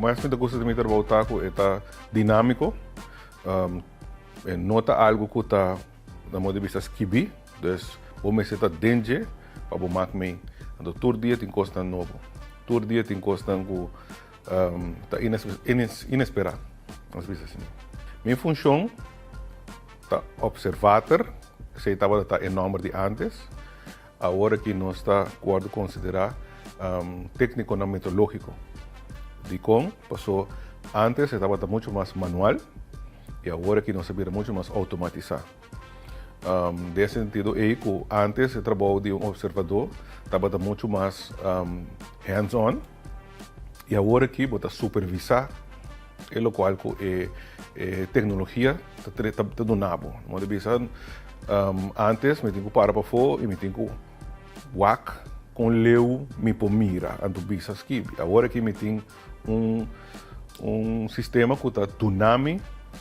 mas mi ta gusta di mi trabou ta ku e ta dinámiko. E no ta algu ku ta na modo di bista skibí, dus bo mester ta den dje pa bo mak mei. Anto tur dia tin kosnan nobo, tur dia tin kosnan ku ta inesperá, nos bisa asina. Mi funshon ta opservator, esei tabata ta e nòmber di ántes. Awor aki nos ta wòrdu konsiderá téknikonan meteorológiko. Dikon? Paso ántes e tabata muchu mas manual i awor aki nos a bira muchu mas outomatisá. Den e sentido ei ku ántes e trabou di un opservadó tabata muchu mas hands on i awor aki bo ta supervisá e lokual ku e teknologia ta duna bo. Bo ta bisa, Antes mi tin ku para pafó i mi tin ku wak kon leu mi por mira, anto bisa skibi. Awor aki mi tin un un sistema ku ta duna mi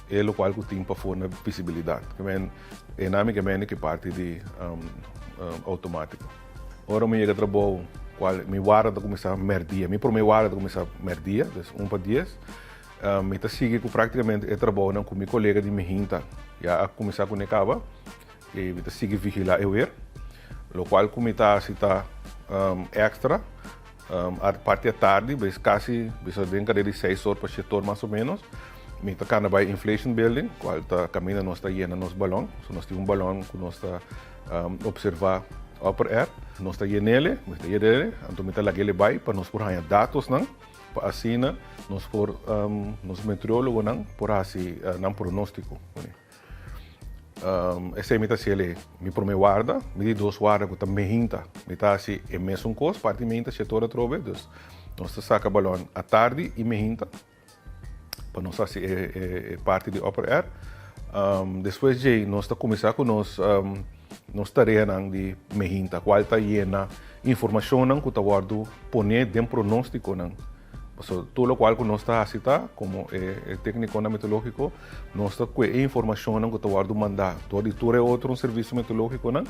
e lokual ku tin pafó na visibilidat. Ke men e na mi ke mende ke parti di outomátiko. Ora mi yega trabou, kual mi warda ta kuminsá mèrdia. Mi promé warda ta kuminsá mèrdia, dus un pa dies. Mi ta sigui ku práktikamente e trabounan ku mi kolega di mi hinta ya a kuminsá kuné kaba i mi ta sigui vigilá e wer. Lokual ku mi ta hasi ta èkstra parti atardi, bes kasi bisa den kare di seis or pa shete or mas o ménos, mi ta kana bai Inflation Building, kual ta kaminda nos ta yena nos balòn. So nos tin un balòn ku nos ta opservá upper air. Nos ta yen'ele, mi ta yen'ele, anto mi ta lag'ele bai pa nos por haña datosnan. Pa asina nos por nos meteorologonan por hasi nan pronóstiko. Esei mi ta hasi el mi promé warda, mi di dos warda ku ta mehinta. Mi ta hasi e mesun kos, parti mehinta shete ora atrobe, dus nos ta saka balòn atardi i mehinta pa nos hasi e parti di upper air. Despues djei nos ta kuminsá ku nos Nos tareanan di mehinta cual ta yena informacionnan cu ta wordo pone den pronosticonan. Pasobra tur locual cu nos ta haci ta, como e tecniconan meteorologico, nos ta cue e informacionnan cu ta wordo manda door di tur e otro servicio meteorologiconan.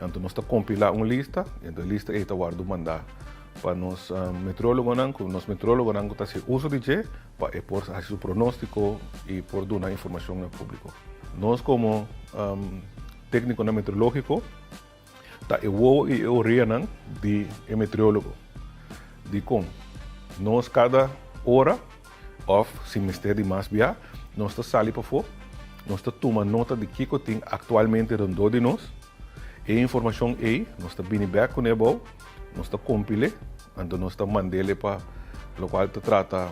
Anto nos ta compila un lista y anto e lista ey ta wordo manda pa nos meteorologonan, cu nos meteorologonan cu ta haci uso di dje pa e por haci su pronostico y por duna informacion na publico. Nos como Técniconan meteorológico ta e wowo i e oreanan di e meteorólogo. Dikon? Nos kada ora òf si mester di mas bia, nos ta sali pafó, nos ta tuma nota di kiko tin aktualmente rondó di nos. E informashon ei nos ta bini bèk kuné abou, nos ta kompil'é, anto nos ta mand'é pa lokual ta trata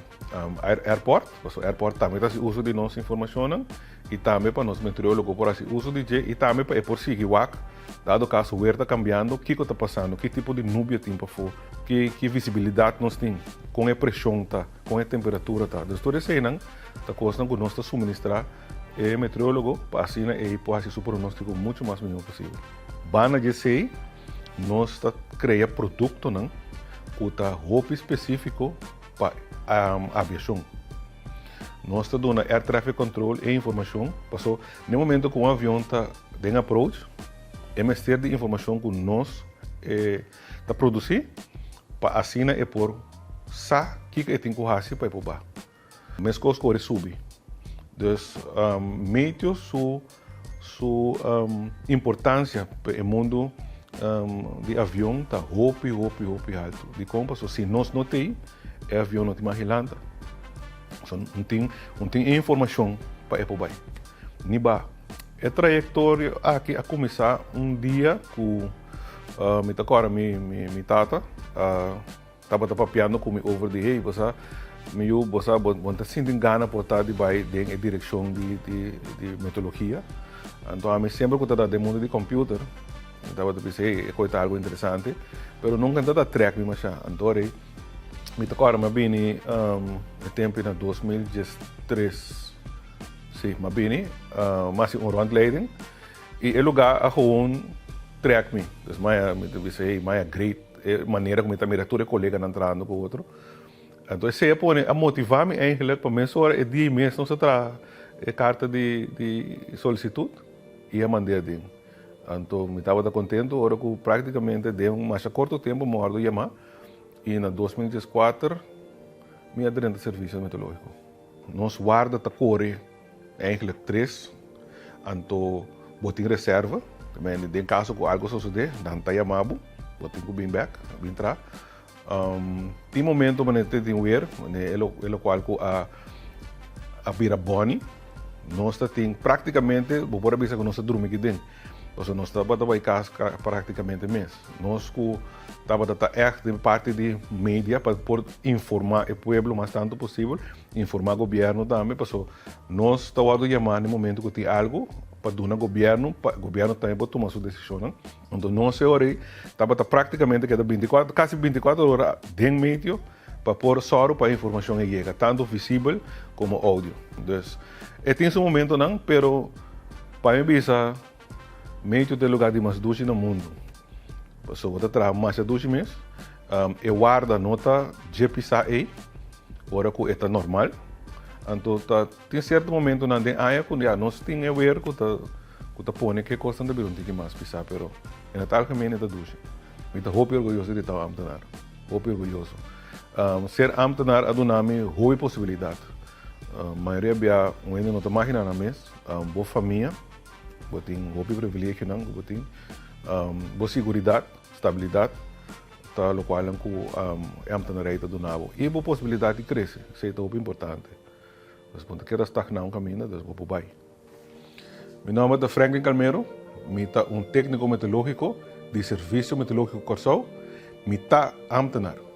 airport, pasobra airport tambe ta hasi uso di nos informashonnan. i tambe pa nos meteorologo por hasi uso di dje i tambe pa e por sigui wak dado kaso wer ta kambiando, kiko ta pasando, ki tipo di nubia tin pafó, ki ki visibilidat nos tin, kon e preshon ta, kon e temperatura ta. Dus tur eseinan ta kosnan ku nos ta suministrá e meteorologo pa asina ei por hasi su pronóstiko muchu mas mihó posibel. Banda di esei nos ta krea produktonan ku ta hopi spesífiko pa aviashon. Nos ta duna Air Traffic Control e informashon, paso den momento ku un avion ta den approach, e mester di informashon ku nos ta produsí pa asina e por sa kiko e tin ku hasi pa e por baha. Meskos ku ora e subi. Dus meteo su Su importancia pa e mundo di avion ta hopi, hopi, hopi haltu. Dikon? Pasobra si nos no t'ei, e avion no tin mas lanta. So, no tin, no tin e informacion pa e por bai. Ni ba. E trayectoria aki a cuminsa un dia cu mi ta corda mi, mi, mi tata a Tabata papiando ku mi over di, hey, bo sa, mi yu, bo sa, bo no ta sinti gana por ta di bai den e direkshon di di di meteorologia. Anto ami semper ku ta den mundu di computer, mi tabata bisa, hey, e koi ta algu interesante, pero nunka no ta trèk mi masha. Anto ora ei mi ta kòrda mi a bini e tempu na 2013, si, mi a bini, mi a hasi un rondleiding i e lugá a gewoon trèk mi. Dus mi a mi ta bisa, hey, mi a great. E manera ku mi ta mira tur e koleganan trahando ku otro. Anto esei a pone, a motivá mi eigenlijk pa mesora e dia mes nos a traha e karta di di solisitut i a mand'é aden. Anto mi tabata kontentu ora ku praktikamente den un masha korto tempu mi wòrdu yamá i na 2014. Mi a drenta Servisio Meteorológiko. Nos warda ta kore eigenlijk tres, anto bo tin reserva, den kaso ku algo sosodé, nan ta yama bo, bo tin ku bin bèk, bin traha. Tin momento manera te tin weer, manera e lokual ku a a bira bòni, nos ta tin praktikamente bo por a bisa ku nos ta drumi aki den, pasobra nos tabata bai kas praktikamente mes. Nos ku tabata ta ègt den parti di media pa por informá e pueblo mas tantu posibel, informá gobièrnu tambe, pasobra nos ta wòrdu yamá na e momento ku tin algu pa duna gobièrnu, pa gobièrnu tambe por tuma su desishonnan. Anto nos e ora ei tabata práktikamente keda bintikuater, kasi bintikuater ora den medio pa por sòru pa e informashon e yega, tantu visibel komo oudio. Dus, e tin su momentonan, pero pa mi bisa medio ta e lugá di mas dushi na mundu. Pasobra bo ta traha masha dushi mes, e warda no ta dje pisá ei, ora ku e ta normal. Anto ta tin sierto momentonan den aña ku ya nos tin e wer ku ta ku ta pone ku e kosnan ta bira un tiki mas pisá, pero en het algemeen e ta dushi. Mi ta hopi orguyoso di ta un ámtenar, hopi orguyoso. Ser ámtenar a duna mi hopi posibilidat. Mayoria bia un hende no ta maginá nan mes, bo famia, bo tin hopi privilegionan ku bo tin, bo siguridat, stabilidat ta lokualnan ku e ámtenarei ta duna bo i bo posibilidat di krese, esei ta hopi importante. Pues bo no ta keda stagná un kaminda, dus bo por bai. Mi nòmber ta Franklin Calmero, mi ta un tékniko meteorológiko di Servisio Meteorológiko Kòrsou, mi ta ámtenar.